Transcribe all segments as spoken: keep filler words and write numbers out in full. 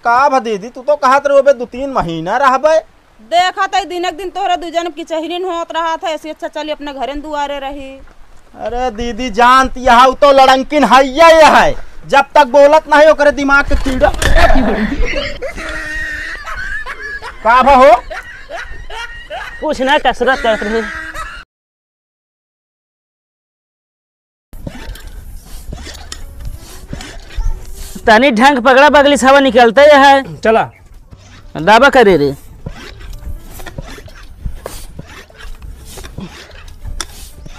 का भा दीदी, तू तो कहत रहो बे दो तीन महीना रहबे। देखत है दिन एक दिन तोहरे दू जन की चहिरिन होत रहत है, ऐसे अच्छा चली अपने घरे न दुआरे रही। अरे दीदी, जानती है, उ तो लड़ंकिन हइये है, जब तक बोलत नहीं ओकरे दिमाग के कीड़ा। का भा हो? कुछ ना, कसरत करत रहे। तनी ढंग पकड़ा, बगली से हवा निकलते है। चला। दाबा करे रे।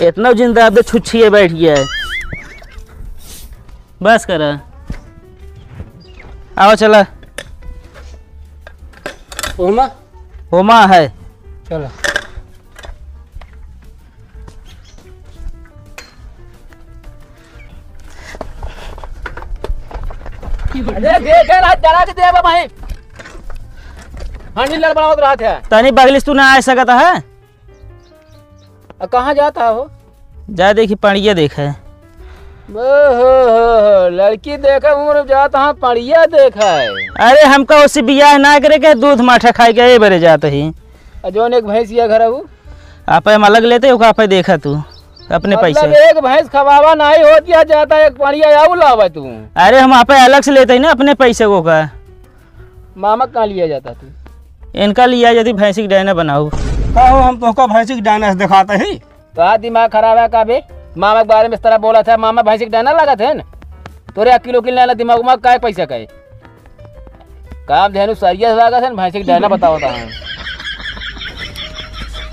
इतना जिन दाब दे, छुच्छिए बैठ गया है। बस करा। आओ चला। ओमा? ओमा है। चला। अरे, दे, दे, रात डरा के दे, भाई। हाँ, नहीं, लड़बड़ावत रहत है। तनी बगलिस तू ना आ सकत है? आ, कहाँ जात हो? जा देखी, पड़िया देखे। ओहो हो हो, लड़की देखे उम्र जात हाँ, पड़िया देखे। अरे, हमका उससे बियाह ना करे के, दूध माठा खाए के, ए बरे जात ही। आ, जौन एक भैंसिया घर है उ? आपे हम अलग लेते, ओका आपे देखा तू, अपने मतलब पैसे। एक भैंस खवावा नहीं होत या जाता, एक पड़िया आऊ लावा तू। अरे हम आपे अलग से लेते ही ना अपने पैसे को का। मामा का लिया जाता तू? इनका लिया जाती भैंसी की डायना बनाऊ। का हो, हम तोहका भैंसी की डायना से दिखाते ही? तो आ दिमाग खराब है का बे? मामा के बारे में इस तरह बोला था, मामा भैंसी की डायना लागत है ना? तोरे अकिल उकिल ना, दिमाग उमाग का है पैसा का है? काम धेनु सरिया से लागत है ना, भैंसी की डायना बतावत है।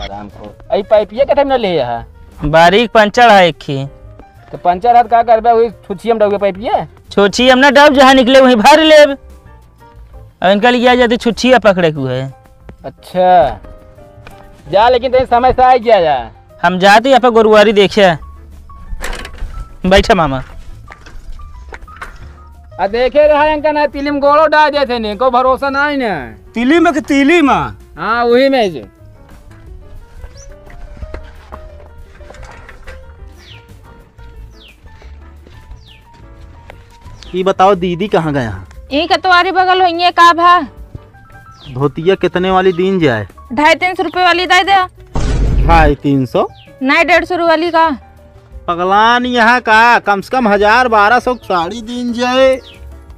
आराम को। आई पाइपिया के टाइम ना ले यहाँ। बारीक पंचर है एक ही। तो पंचर है तो का करबे, वही छुच्छी हम डाउबे पाइपिया? छुच्छी हम ना डाउब, जहाँ निकले वहीं भर लेब। अब इनका लिए जाते छुच्छिया पकड़े के हुए। अच्छा। जा, लेकिन तनी समय से आ गया जा। हम जाते यहाँ पे गोरुआरी देखे। बैठा मामा। आ देखे रहा इनका ना, तिली में गोड़ो डाल देते ने, को भरोसा ना है ना। तिली में के तिली में? हाँ, वही में से। ई बताओ दीदी कहाँ गया? ई कतवारी बगल होइए का भा? धोतिया कितने वाली दीन जाए? ढाई तीन सौ रुपये वाली दे दे। ढाई तीन सौ? नहीं, डेढ़ सौ रुपये वाली का। पगलान यहाँ का, कम से कम हजार बारह सौ साड़ी दीन जाए।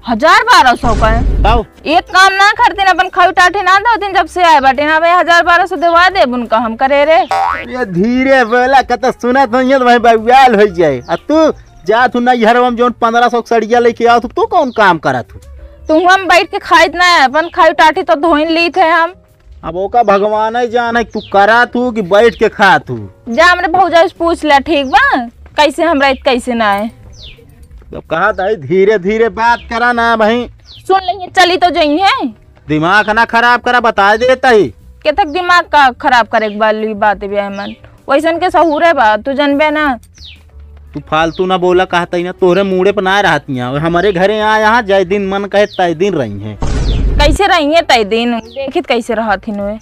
हजार बारह सौ का है? तब? एक काम ना करतीन, अपन खाई टाठी ना दो दिन जब से आए बाटे ना, भाई हजार बारह सौ देवा दे उनका हम करे रे। ये धीरे बोला, कत सुनत नहीं है तो भाई बवाल हो जाए। आ तू जा तू नैहरवा में जौन पन्द्रह सौ के सड़िया लेके आओ, तू, तू कौन काम करत हूँ? तू हम बैठ के खाइत ना है, अपन खाई टाठी तो धोइन लीत है हम। अब ओका भगवान ही जाने तू करत हूँ कि बैठ के खात हूँ। जा हमरे भौजाई से पूछ ले, ठीक बा, कैसे हमरा इत कैसे ना है। तो कहा था धीरे धीरे बात करा ना भाई। सुन लेंगे, चली तो जाइए। दिमाग ना खराब करा, बता देता ही। केतक दिमाग का खराब करे के वाली बात बे अहमद? वैसन के सहूरे बा, तू जनबे ना। तू फालतू ना बोला, कहता ही ना, तोहरे मूड़े पर ना रहतियाँ। और हमारे घरे आ यहाँ, जाए दिन मन कहे, तय दिन रही हैं। कैसे रही हैं तय दिन? देखित कैसे रहत हिन वे।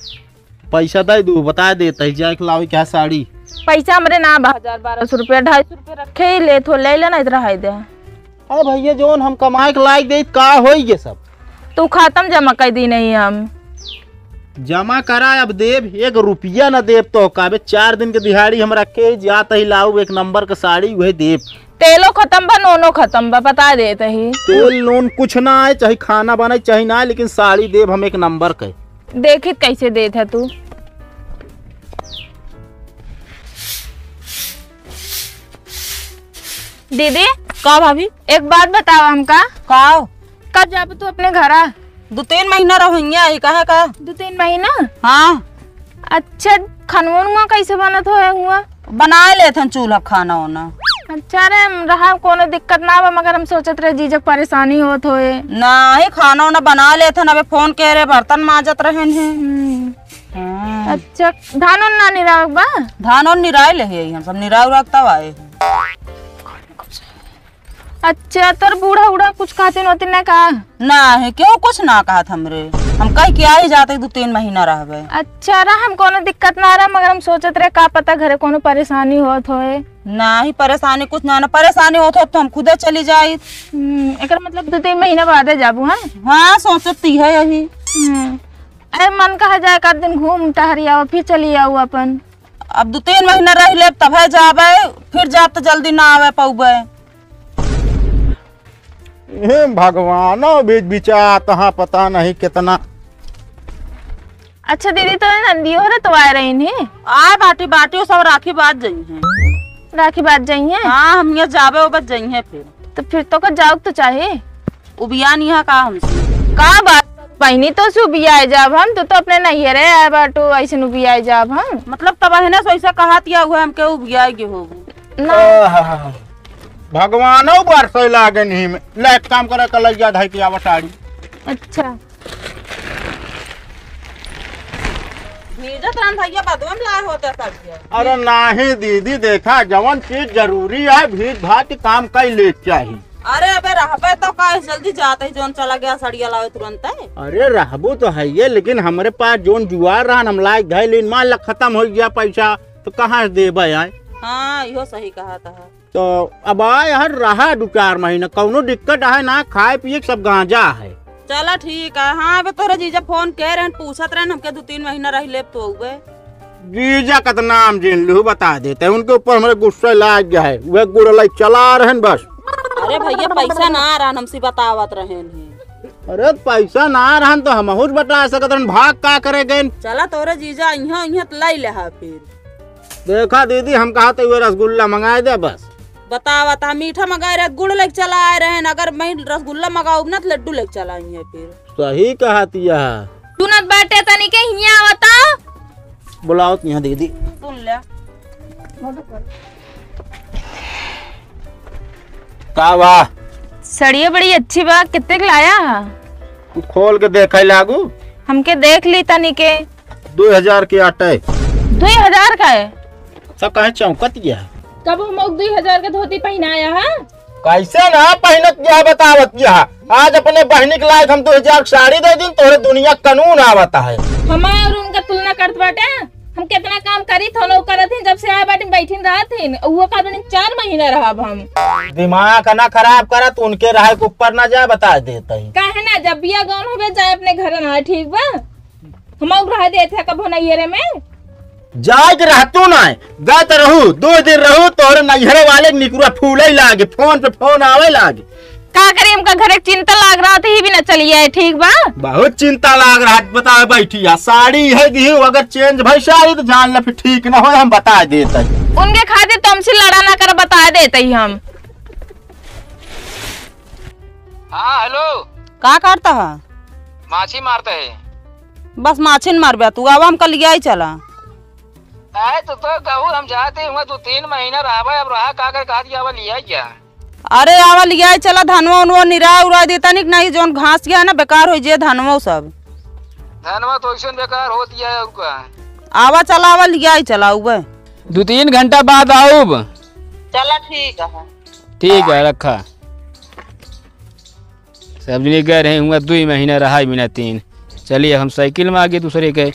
पैसा दे दू, बता देता ही, जाए के लावे क्या साड़ी। पैसा हमरे ना बा, हजार बारह सौ रुपया, ढाई सौ रुपया रखे ही लेत हो, ले लेना, इधर रहाई दे। अरे भैया, जौन हम कमाए के लायक दे, का होई ये सब? तू खातम जमा कर दी नहीं हम। जमा करा, अब देब, एक रुपया न देब तो का बे, चार दिन के दिहाड़ी हम रखे, जात ही लाऊ एक नंबर के साड़ी, वही देब। तेलो खतम बा, नूनो खतम बा, बता देत ही। तेल नून कुछ ना आए, चाहे खाना बने, चाहे ना आए, लेकिन साड़ी देब हम एक नंबर के। देखित कैसे देत है तू। दीदी। का भाभी? एक बात बतावा हमका। का? कब जाबे तू अपने घरा? दो तीन महीना रहुइया ही, कहे का? दो तीन महीना? हाँ। अच्छा, खानवा उनवा कैसे बनत होए हुआ? बना लेत हन चूल्हा खाना वाना। अच्छा रे, हम रहा कोनो दिक्कत ना बा, मगर हम सोचत रहे जीजक परेशानी होत होए। नाही, खाना वाना बना लेत हन, अबे फोन के रे बर्तन माजत रहन है। हम्म। हाँ। अच्छा, धान उन ना निरावक बा? धान उन निराए ले है, हम सब निराव रखता आए हैं। अच्छा, तोर बूढ़ा उढ़ा कुछ कहतिन होतिन ना का? नाही, क्यों कुछ ना कहत हमरे। हम कह के आ ही जाते, दो तीन महीना रहबे। अच्छा रहा, हम कोनो दिक्कत ना रहा, मगर हम सोचत रहे का पता घरे कोनो परेशानी होत होए। नाही, परेशानी कुछ ना, ना परेशानी होत होत तो हम खुदे चली जाई। हम्म, एकर मतलब दो तीन महीना बादे जाबू, हैं? हाँ, सोचत ती है यही। हम्म, अरे मन कहा जाए, एक आध दिन घूम टहरी आओ, फिर चली आओ अपन। अब दो तीन महीना रह लेब, तब है जाबे, फिर जाब तो जल्दी ना आवे पौबे। हे भगवान, ओ बीच बिचात हाँ, पता नहीं कितना। अच्छा दीदी, तो नंदियो रे तो आए रही नहीं? आए बाटी, बाटी, वो सब राखी बात जइहैं। राखी बात जइहैं? हाँ, हम यहाँ जाबे, वो बस जइहैं फिर। तो फिर तो का जाओ तो चाहे। उबिया नहीं है का हमसे? का बात? बहिनी तो से उबियाए जाब हम, तू तो अपने नैहरे आए बाटू, ऐसे उबियाए जाब हम? मतलब तब है ना, सो ऐसा कहा तिया हुआ हमके उबियाए गे होबू। ना। आहा, भगवानो बरसै लागे नहीं में। ले, एक काम करे, कलैया धाई के आवा साड़ी। अच्छा। भीजत रहन भैया, बदवा में लाए होते सब के। अरे नाही दीदी, देखा, जवन चीज जरूरी है, भीज भाज के काम कई ले चाही। अरे अबे रहबे तो का, जल्दी जाते ही जोन चला गया सड़िया लावे तुरंत है। अरे रहबू तो है ये, लेकिन हमरे पास जोन जुआर रहन, हम लाए धै लीन, मान ला खत्म हो गया पैसा, तो कहाँ से देबे आए? हाँ, इहो सही कहा था। तो अब आ यार, रहा दो चार महीना, कौनो दिक्कत है ना, खाए पिए के सब गांजा है। चला ठीक है। हाँ, अबे तोहरे जीजा फोन कह रहन, पूछत रहन हमके, दो तीन महीना रह लेब तो उबे। जीजा का तो नाम जिन लू, बता देते हैं, उनके ऊपर हमरे गुस्सा लाग गया है, वह गुड़लाई चला रहन बस। अरे भैया, पैसा ना आ रहन, हमसे बतावत रहन ही। अरे पैसा ना आ रहन तो हमहू बता सकत रहन, भाग का करे गए। चला तोहरे जीजा इहाँ, इहाँ तो लाई लेहा फिर। देखा दीदी, हम कहा तो वो रसगुल्ला मंगाए दे बस। बतावा, त हम मीठा मंगाए रहे, गुड़ लेके चला आए रहे, अगर मैं रसगुल्ला मंगाऊब ना तो लड्डू लेके चला आई है फिर। सही कहा तिया। सुनत बाटे तनी के हियाँ आवता। बुलाओ तिया दीदी। सुन ले। का बा? सड़िया बड़ी अच्छी बा, कितने के लाया हा? तू खोल के देखे लागू। हमके देख ली तनी के। दो हजार के आटे। दो हजार का है? सब काहे चौंकत गया? कब हम लोग दो हजार के धोती पहनाया है? कैसे ना पहनत गया, बतावत गया। आज अपने बहिनी के लायक हम दो हजार के साड़ी दे दिन, तोरे दुनिया कानून आवत है। हमार और उनका तुलना करत बाटे? हम कितना काम करी थो, लोग करत ही, जब से आए बाटिन बैठिन रहत ही, वो का दिन चार महीना रहब हम। दिमाग ना खराब करत, उनके रहे के ऊपर ना जाए, बता देत ही। काहे ना, जब बिया गौन होबे जाए अपने घर ना, ठीक बा? हम रह देत है कबो नैहरे में। जाए के रहतू ना, गत रहू, दो दिन रहू, तोहरे नैहरे वाले के निकुरा फूले लागे, फोन पे फोन आवे लागे। का करी, हमका घरे के चिंता लाग रहा था, ही भी ना चली आए, ठीक बा? बहुत चिंता लाग रहा है, बताए बैठी है, साड़ी है दी, अगर चेंज भाई साड़ी तो जान ले फिर ठीक ना हो, हम बता देते हैं। उनके खातिर तो हमसे लड़ा ना कर, बता देते ही हम। हाँ, हेलो। का करता है? माछी मारता है। बस माछी न मारबे तू, आवा हमका लियाई चला। अरे तो, तो कहू हम जाते हुआ दो तीन महीना रहबे, अब रहा का कर कहा दिया, अब लिया क्या? अरे आवा लियाई चला, धनवा उनवा निराय उराय देता निक नहीं, जोन घास गया है ना बेकार हो जे धनवा सब। धनवा तो ऐसे बेकार होती है, और का? आवा चला, आवा लियाई चला उबे। दो तीन घंटा बाद आऊब। चला ठीक है। ठीक है, रखा। सब जने गए रहे हुआ, दुई महीना रहा, महीना तीन। चलिए, हम साइकिल में आगे दूसरे के।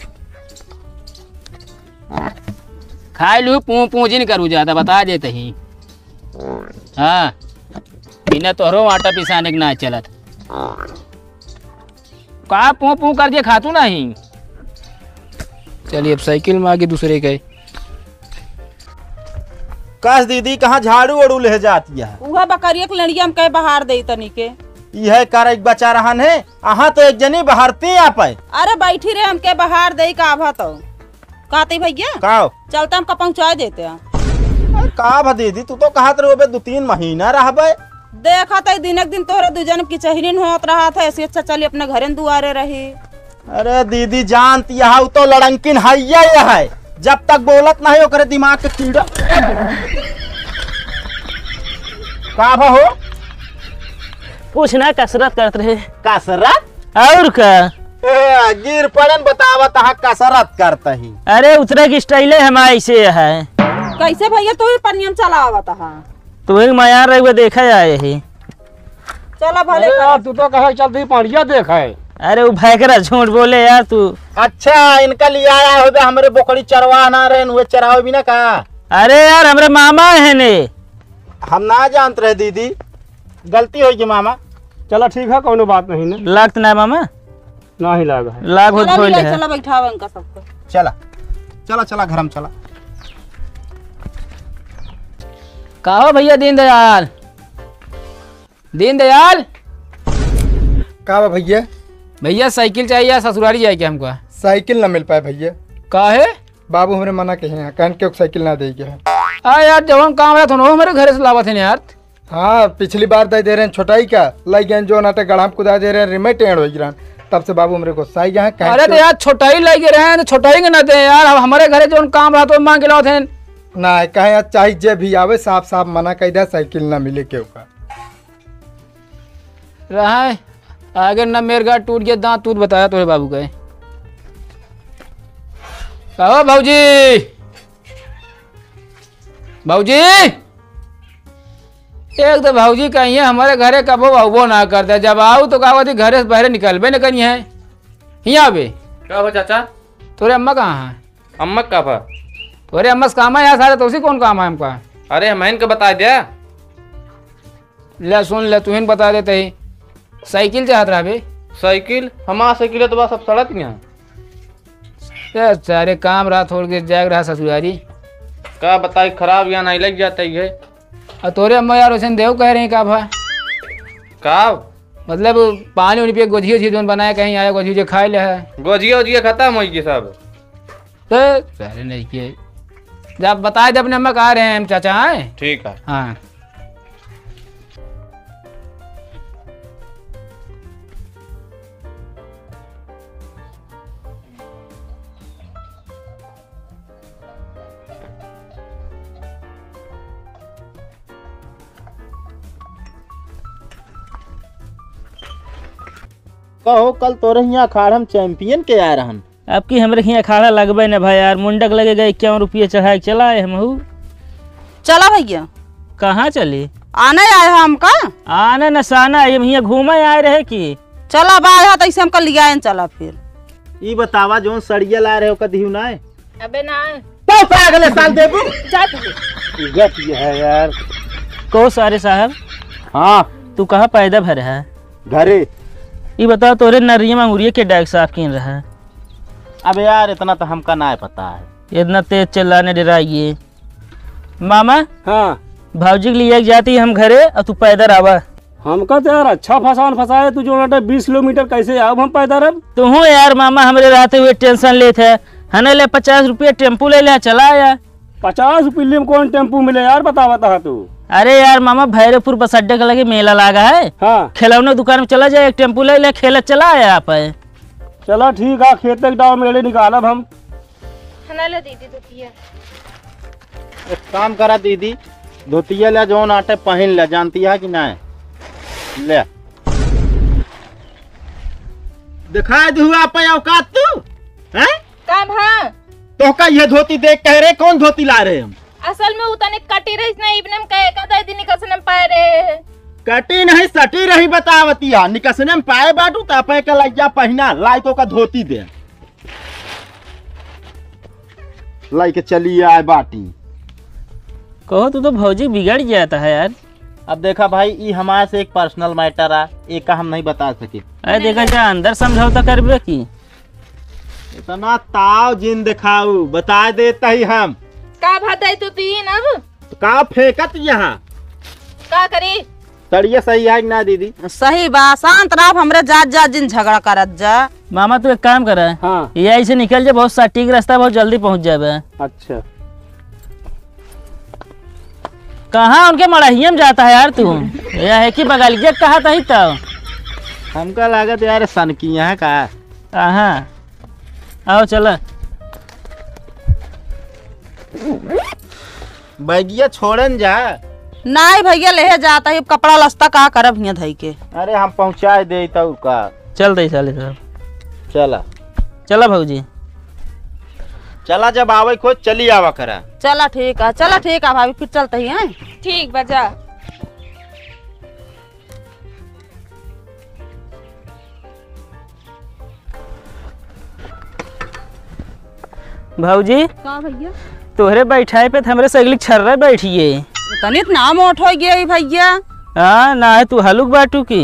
खाए लू, पू, पू जिन करू ज्यादा, बता देते ही। हाँ, बिना तोहरो आटा पिसाने के ना चलत। का पू पू करके खातू नहीं? चलिए, अब साइकिल में आगे दूसरे के। कस दीदी, कहाँ झाड़ू ओड़ू ले जाती है? उहे बकरिया के लड़िया हम कहे बहार दे तनी के। इहे करे के बचा रहन है, अहाँ तो एक जनी बहारती आप है। अरे बैठी रे, हमके बहार दे का भा तो। कहते भैया, का? चलता हमका पहुँचा देते हैं। अरे का भा दीदी, तू तो कहत रहो बे दो तीन महीना रहबे। देखा तो दिन एक दिन तोहरे दू जन की चहरिन होत रहा था, ऐसे अच्छा चली अपने घरे न दुआरे रही। अरे दीदी, जानती है, उ तो लड़ंकिन है, ये है। जब तक बोलत नहीं, ओकरे दिमाग के कीड़ा। का भा हो? कुछ ना, कसरत करत रहे। कसरत? और का? ए, गिर पड़न बतावत, हाँ, कसरत करत ही। अरे, उतरे की स्टाइले हमार ऐसे है। कैसे भैया, तू ही पनियम चलावत हा? तू ही मया रहे, वो देखे आए ही। चला भले अरे करा। यार, तू तो कहे चल दी पड़िया देखे। अरे वो भैकरा झूठ बोले यार तू। अच्छा, इनका लिए आया होबे, हमरे बोकड़ी चरवा ना रहे, वे चरावे भी ना का? अरे यार, हमरे मामा है ने। हम ना जानत रहे दीदी, गलती होइ गई मामा। चला ठीक है, कौनो बात नहीं ने। लागत ना मामा? ना ही लाग है। लाग होत चला भइल भैया, है। चला बैठावा इनका सबको। चला, चला, चला घर में चला। का हो भैया दीनदयाल? दीनदयाल। का बा भैया? भैया साइकिल चाहिए, ससुरारी जाए के हमको। साइकिल ना मिल पाए भैया। काहे? बाबू हमरे मना कहे हैं, कहन के साइकिल ना दे के है। आ यार, जवन काम रहत हो ना, हमरे घरे से लावत है यार। हाँ, पिछली बार दे दे रहे हैं छोटाई का, लई गए जो नाटे गढ़ा में कुदा दे रहे हैं, रिमे टेढ़ हो गिरन। तब से बाबू हमरे गुस्सा ही गए हैं, कहन अरे तो के यार, छोटाई लई गए रहे हैं, तो छोटाई के ना दे यार, अब हमारे घरे जवन काम रहत हो, मांग के लावत हैं। ना, कहे यार, चाहे जे भी आवे, साफ साफ मना कह दे, साइकिल ना मिले केहू का। रहा है, आगे न मेर गाड़ टूट गया, दांत टूट बताया तोरे बाबू का है। कहो भौजी, भौजी, एक तो भौजी कहीं है, हमारे घरे कबो अउबो ना करता, जब आऊ तो का होती, घरे से बहरे निकलबे न करी है। हियाँ बे। का हो चाचा? तोरे अम्मा कहाँ है? अम्मा का भा? तोरे अम्मा से काम है यार, सारे तो उसी कौन काम है हमका? अरे हम इनके बता दिया। ले सुन ले, तुहिन बता देते ही। साइकिल चाहत रहा बे? साइकिल? हमार साइकिल है तो बस अब सड़त यहाँ। ए, सारे काम रहा, थोड़ के जाग रहा ससुरारी। का बताई, खराब यहाँ नहीं लग जाता ही है। और तोरे अम्मा यार वैसे देव कह रही का भा? का? मतलब पानी उनी पिए, गोझी ओझी जोन बनाए कहीं आया, गोझी ओझी खाए ले है। गोझी ओझी खत्म हो गई सब। तो सारे नहीं किए। जब बताए दे अपने अम्मा कहा रहे हैं हम चाचा हैं। ठीक है। हाँ। कहो, कल तोरे हियाँ अखाड़ा में चैंपियन के आए रहन। अब की हमरे हियाँ अखाड़ा लगबे न भाई यार, मुंडक लगेगा, इक्यावन रुपये चढ़ाए के चला आए हमहू। चला भैया। कहाँ चली? आने आए हो हमका? आने न साना, हम हियाँ घूमे आए रहे की। चला, अब आए हो तो ऐसे हमका लियाए न चला फिर। ई बतावा, जौन सड़िया लाए रहे, ओका दिहू ना? अबे ना। तो अगले साल देबू। जा तू। गप ये है यार। कहो सारे साहब। हाँ। तू कहाँ पैदा भरे है? घरे। ई बताओ, तोरे नरिया मंगुरिया के डाक साफ किन रहा? अबे यार, इतना तो हमका ना पता है। इतना तेज चिल्लाने डराइए। मामा। हाँ। भौजी के लिए जाती हम घरे और तू पैदल आवा। हमका तो यार अच्छा फसान फसाए तू, जो नाटे बीस किलोमीटर कैसे आब हम पैदल अब? तू हूँ यार मामा, हमरे रहते हुए टेंशन लेत है। हने ले पचास रुपये टेम्पू ले ले, चला आया। पचास रुपये में कौन टेम्पू मिले यार, बता, बता तू। अरे यार मामा, भैरवपुर बस अड्डे के लगे मेला लागा है। हाँ। खिलौने दुकान में चला जाए, एक टेम्पू ले ले, खेलत चला आया आप है। चला ठीक है, खेत तक डाव मेले निकालब हम। खाना ले दीदी, धोतिया। एक काम करा दीदी, धोतिया ले, जौन आटे पहिन ले, जानती है कि नहीं? ले। दिखाई दे हुआ पे औकात तू, हैं? का भा? तोहका ये धोती देख कह रहे, कौन धोती ला रहे हम? असल में उ तनिक कटी रही ना, इबने में कहे का दे दी निकसने में पाए रहे। कटी नहीं, सटी रही बतावतिया, निकसने में पाए बाटू, त अपने के लइया पहिना, लाई तोहका धोती दे। लाई के चली आए बाटी। कहो, तू तो भौजी बिगड़ जाता है यार। अब देखा भाई, ई हमारे से एक personal matter आ, एका हम नहीं बता सके। अरे देखा जा, अंदर समझौता करबे की। इतना ताव जिन दिखाऊ, बता देता ही हम। का भा दे तू तीन अब? तो का फेंकत यहाँ? का करी? सड़िया सही है कि ना दीदी? सही बा, शांत रह, हमरे जात जात जिन झगड़ा करत जा। मामा तू एक काम करे, हाँ। यही से निकल जा, बहुत सटीक रास्ता, बहुत जल्दी पहुँच जाबे। अच्छा। कहाँ उनके मड़हिया में जाता है यार तू? यह है कि बगलिया कहा तही तब। हमका लागत यार सनकी यहाँ का। हाँ, आओ चला। बैगिया छोड़न जा। नाई भैया, लेहे जाता ही, अब कपड़ा लस्ता का करब हियाँ धई के। अरे हम पहुँचाए दे तऊ का। चल दे साले साहब। चला। चला भौजी। चला, जब आवे खोज चली आवा करा। चला ठीक है, चला ठीक है भाभी, फिर चलते ही हैं। ठीक बा, जा। भौजी, का भैया? तोहरे बैठाए पे त हमरे सगली छर्रा बैठिए। तनित ना मोट होइ गया ई भइया। हाँ, ना है तू हलुक बाटू की।